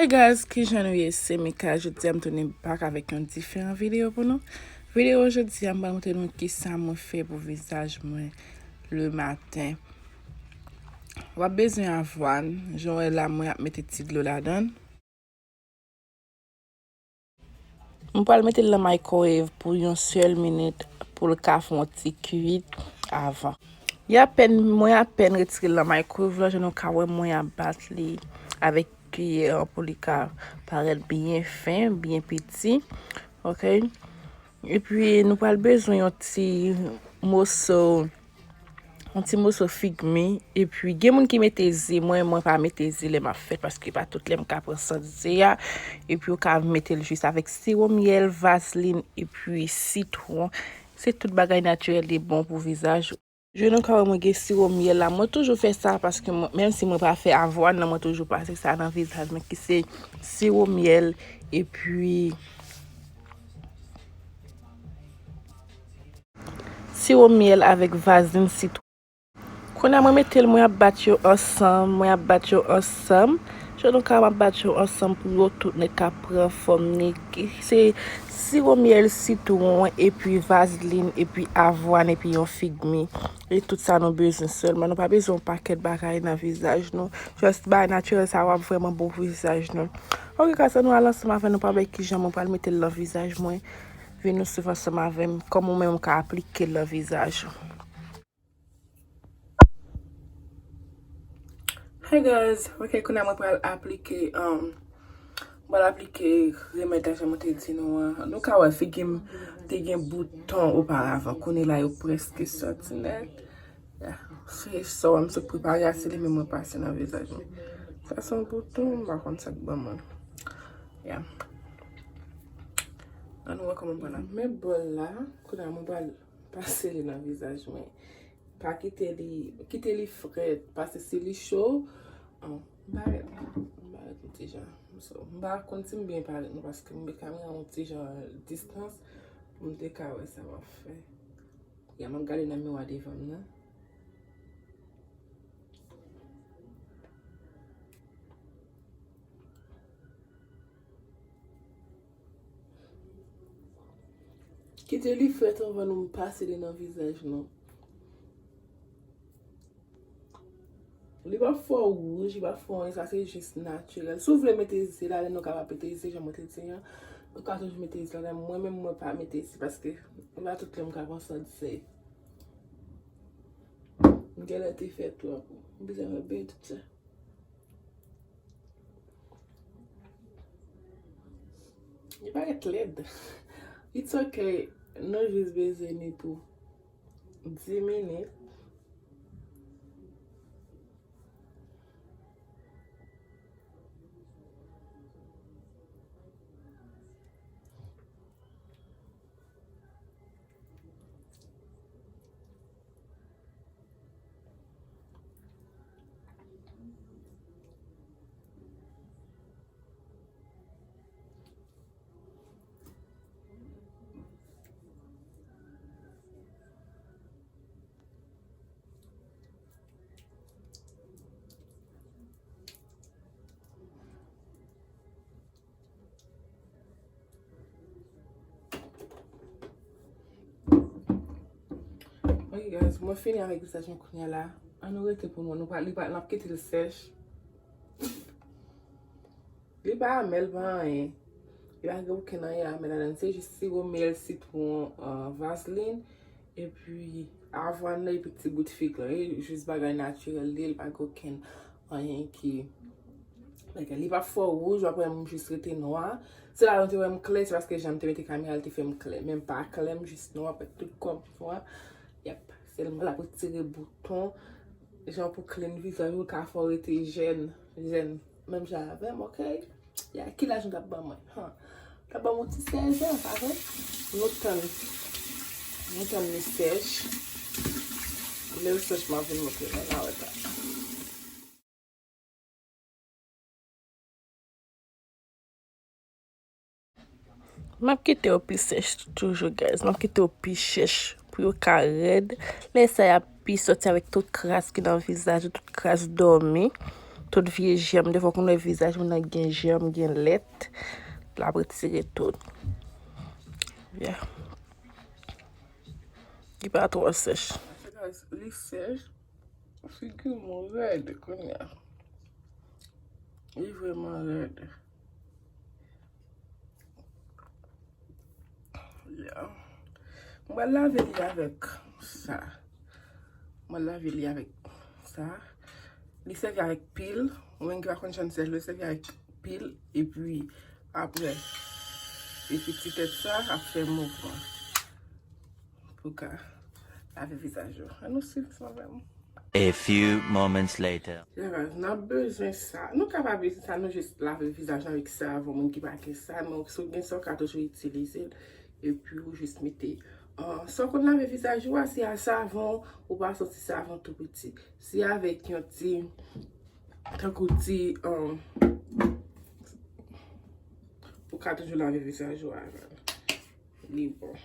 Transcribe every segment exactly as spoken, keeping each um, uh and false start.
Hey guys, kijan nou ye? Se Mika. Jodi a m tounen back avèk yon diferan videyo pou nou. Videyo jodi a m pral montre nou kisa mwen fè pou vizaj mwen le maten. W ap bezwen avwàn, jan w wè la mwen ap mete ti dlo ladan l. M pral mete l nan microwave pou yon sèl minit pou l ka fè yon ti kwit avan. Y apèn, mwen apèn retire l nan microwave la, jan nou ka wè mwen ap bat li avèk kiyè an pou li ka parèt byen fen, byen piti. Ok? Epi nou pral bezwen yon ti moso yon ti moso figmi. Epi gen moun ki mete ze, mwen, mwen pa mete ze lè m ap fè l, paske pa tout lè m ka pran sant ze a. Epi ou ka mete l jis avèk siwo myèl, vazelin, epi sitwon. Se tout bagay natirèl li bon pou vizaj ou. Jan nou ka wè mwen gen siwo myèl la, mwen toujou fè sa paske mwen, menm si mwen pa fè avwàn nan, mwen toujou pase sa nan vizaj mwen ki se siwo myèl epi siwo myèl avèk vazelin sitwon. Kounye a mwen mete l, mwen ap bat yo ansanm, mwen ap bat yo ansanm. Jan nou ka wè m ap bat yo ansanm pou yo tout nèt ka pran fòm nèg. Se siwo myèl sitwon, epi vazelin, epi avwàn, epi yon figmi. E tout sa nou bezwen sèlman. Nou pa bezwen yon pakèt bagay nan vizaj nou. Just bagay natirèl sa yo ap vrèman bon pou vizaj nou. Ok, guys, ann nou al ansanm avè m, nou pral wè kijan mwen pral mete l nan vizaj mwen. Vin nou swiv ansanm avè m, kòman ou menm ou ka aplike l nan vizaj ou. Hey guys, ok, kounye a mwen pral aplike, um, mwen pral aplike remèd la jan mwen te di nou an. Nou ka wè figi m te gen bouton oparavan, kounye la yo prèske sòti nèt. Yeah. Se sa m sot prepare a, se li menm mwen pase nan vizaj mwen. Sa se yon bouton, m pa konn sa k ban mwen. Yeah. Ann nou wè kòman m pral la. Men bòl la, kounye a mwen pral pase li nan vizaj mwen. Pa kite li, kite li frèt, paske si li cho, an, m parèt, m parèt yon ti jan. So, m pa konn si m byen parèt non, paske m met kamera yon ti jan distans pou m te ka wè sa m ap fè. Ya, m ap gade nan miwa devan m nan. Kite li frèt anvan nou pase li nan vizaj nou. Li pa fò wouj, li pa fò anyen, sa se jis natirèl. Si w vle mete ze ladan, nou kapab mete ze, jan mwen te di an. Nou ka toujou mete ze ladan. Mwen menm, mwen pa mete ze paske li pa tout lè m ka pran sant ze. M genlè te fè twòp. M bezwen fè byen tout sa. Li parèt lèd. It's ok. Nou jis bezwen li pou dis minit. Ok, guys, mwen fini avèk vizaj mwen kounye a la. Ann nou rete pou mwen. Nou pa, li pa, n ap kite l sèch. Li pa amè, li pa anyen. Li pa gen okenn anyen amè ladan l. Se jis siwo myèl, sitwon, ah, vazelin, epi avwàn nan, epi ti gout fig lan. E jis bagay natirèl li ye, li pa gen okenn anyen ki, like, li pa fò wouj, w ap wè m jis rete nwa. Se la nou te wè m klè, se paske jan m te mete kamera, li te fè m klè. Men m pa klè, m jis nwa, tout kò m nwa. Yep, sèlman l ap retire bouton. Jan pou clean vizaj ou, ka fè w rete jèn, jèn. Menm jan avè m, ok? Ya, ki laj nou t ap ban mwen? Han. T ap ban mwen ti sèz an, pa vre? Nou tann. Nou tann li sèch. Lè l sèch, m ap vin montre nou, n a wè sa. M ap kite yo pi sèch toujou, guys. M ap kite yo pi chèch pou yo ka rèd. Lè sa y ap pi sòti avèk tout kras ki nan vizaj ou, tout kras dòmi. tout vye jèm. Defwa, kounye vizaj mwen nan gen jèm, gen lèt. L ap retire tout. Yeah. Li pa twò sèch. Li sèch. Figi mwen rèd kounye a. Li vrèman rèd. Yeah. Mwen pral lave li avèk sa. Mwen lave li avèk sa. Li sèvi avèk pil. Ou menm ki pa konn jan l sèvi, li sèvi avèk pil. Epi apre, epi ti tèt sa ap fè mouvman pou ka lave vizaj ou. Ann nou swiv sa avè m. A few moments later. N ap bezwen sa. Nou kapab isit sa, nou jis lave vizaj nou avèk savon, moun ki pa gen sa, men si w gen sa, w ka toujou itilize l. Epi ou jis mete, ah, sa w konn lave vizaj ou a, si a savon, ou pa soti savon tou piti. Si avèk yon ti, tankou ti, ah, ou ka toujou lave vizaj ou avè l. Li bon.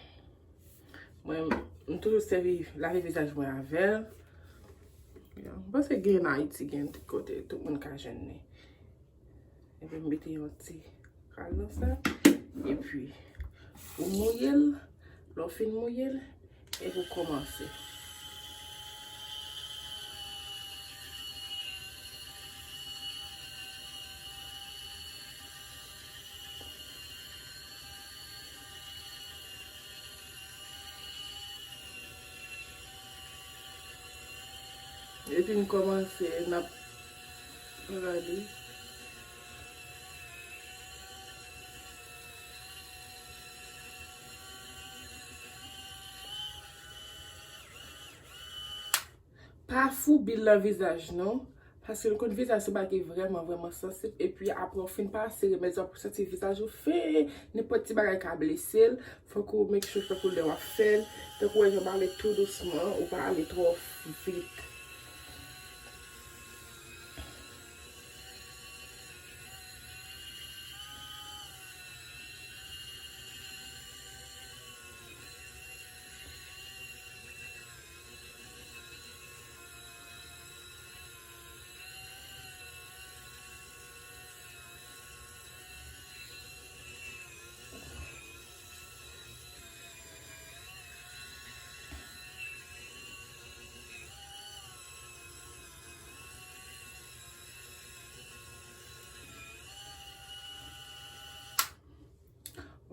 Mwen, m toujou sèvi lave vizaj mwen avè l. M panse gen Ayiti, gen tout kote, tout moun ka jwenn li. Epi m mete yon ti kal nan sa. Epi, ou mouye l, lè w fin mouye l, epi w kòmanse. Epi n kòmanse, n ap gade. Pa foubi l nan vizaj nou, paske nou konn vizaj se yon bagay ki vrèman, vrèman sansib, epi apre w fin pase remèd sa, w santi vizaj ou fen, nenpòt ti bagay ka blese l, fòk ou make sure, fòk ou lè w ap fè l, tankou w wè jan m ale tou dousman, ou pa ale twò vit.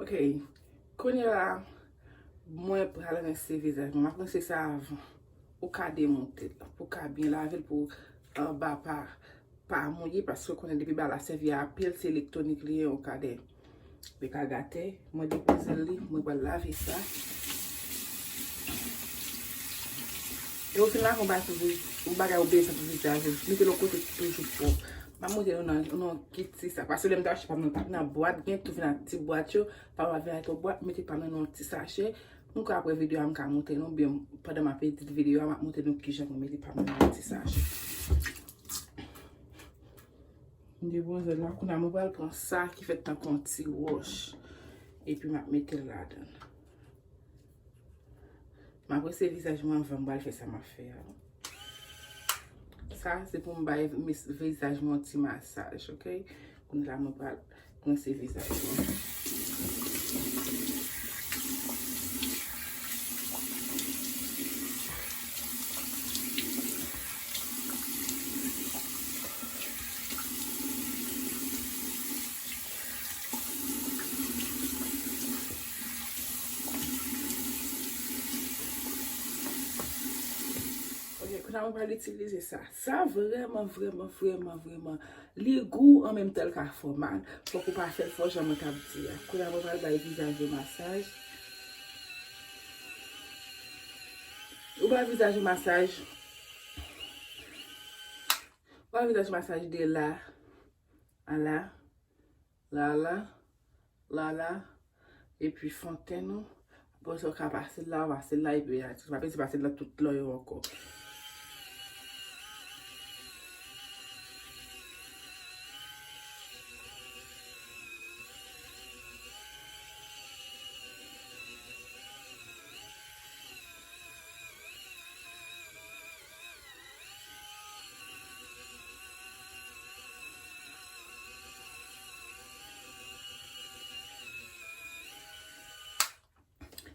Ok. Kounye a la, mwen pral rense vizaj mwen. M ap rense sa avan. Ou ka demonte l pou w ka byen lave l pou anba pa, pa mouye, paske w konnen depi bagay la sèvi a pil, se elektwonik li ye, ou ka de, li ka gate. Mwen depoze l li, mwen pral lave sa. E ou fin lave yon bagay pou vi-, yon bagay ou bezwen pou vizaj ou, mete l yon kote ki toujou pwòp. M ap montre nou nan, nan kit ti sa. Paske lè m te achte pa m nan, t ap nan bwat, gen tou vin ak ti bwat yo. Pa m ap vin ak yon bwat, mete pa m nan yon ti sachè. Nou ka apre videyo a, m ka montre nou, oubyen pandan m ap edit videyo a, m ap montre nou kijan pou mete pa m nan yon ti sachè. M depoze l la, kounye a mwen pral pran sa ki fèt tankou yon ti wòch. Epi m ap mete l ladan l. M ap rense vizaj mwen anvan m pral fè sa m ap fè a. Sa, se pou m bay mis-, vizaj mwen yon ti masaj, ok? Kounye a la, mwen pral rense vizaj mwen. Ok, kounye a mwen pral itilize sa. Sa vrèman, vrèman, vrèman, vrèman, li gou an menm tan l ka fè w mal. Fòk ou pa fè l fò jan mwen t ap di a. Kounye a mwen pral bay vizaj ou masaj. Ou bay vizaj ou masaj. Ou bay vizaj ou masaj de la a la. La la, la la, epi fontenn ou. Apre sa, ou ka pase l la, ou pase l la, epi la, ou pa bezwen pase l nan tout lò yo ankò.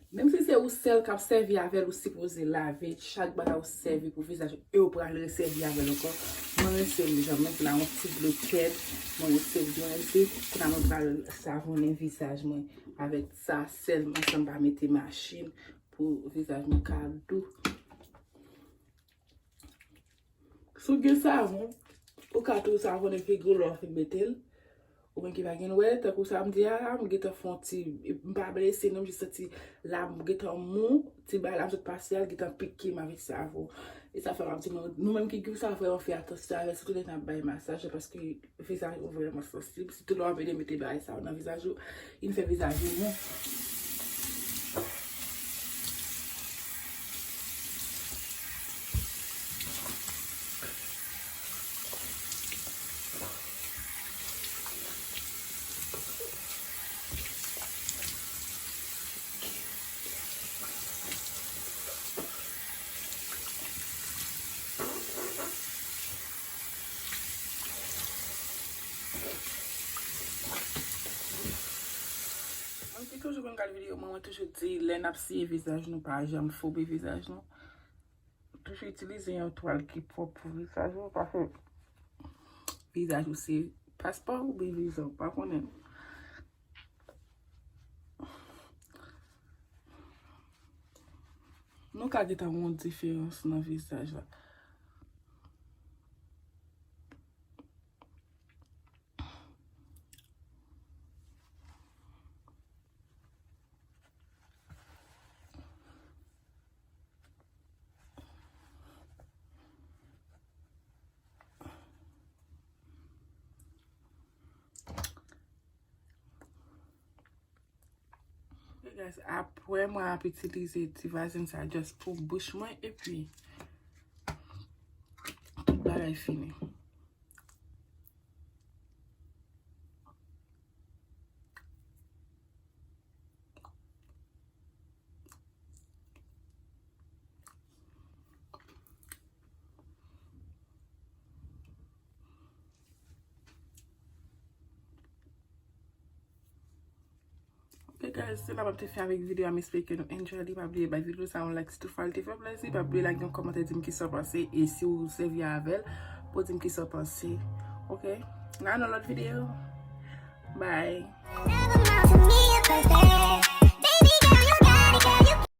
Menm si se ou sèl k ap sèvi avè l, ou sipoze lave chak bagay ou sèvi pou vizaj ou, e ou pral resèvi avè l ankò. Mwen rense l deja, mwen la yon ti dlo kèd, mwen rense l byen rense. Kounye a mwen pral savonnen vizaj mwen avèk sa sèlman, san m pa mete machin, pou vizaj mwen ka dou. Si w gen savon, ou ka tou savonnen figi w lè w fin mete l. Ou menm ki pa gen nwè, tankou sa m di a la, m gentan fè yon ti, m pa blese non, m jis santi la m gentan mou, ti bagay la m sot pase a, l gentan pike m avèk savon. E sa fè m ap di nou, nou menm ki gen savon, fè atansyon avè l, sitou lè n ap bay masaj, paske vizaj ou vrèman sansib, sitou lè w ap ede mete bagay sa yo nan vizaj ou, li fè vizaj ou mou. Mwen ki toujou konn gade videyo mwen, mwen toujou di, lè n ap siye vizaj nou, pa janm foube vizaj nou. Toujou itilize yon twal ki pwòp pou vizaj ou, paske vizaj ou se paspò ou oubyen viza, ou pa konnen. Nou ka gentan wè yon diferans nan vizaj la. Ok, guys, apre mwen ap itilize ti vazelin sa just pou bouch mwen, epi tout bagay fini. Ok, guys, se la m ap te fin avèk videyo a. M espere ke nou enjoy li. Pa bliye bay videyo sa yon like si toutfwa li te fè plezi. Pa bliye lage yon kòmantè, di m kisa w panse. E si w sèvi avè l, pou di m kisa w panse. Ok? Nan yon lòt videyo. Bye. Never mind to me, baby.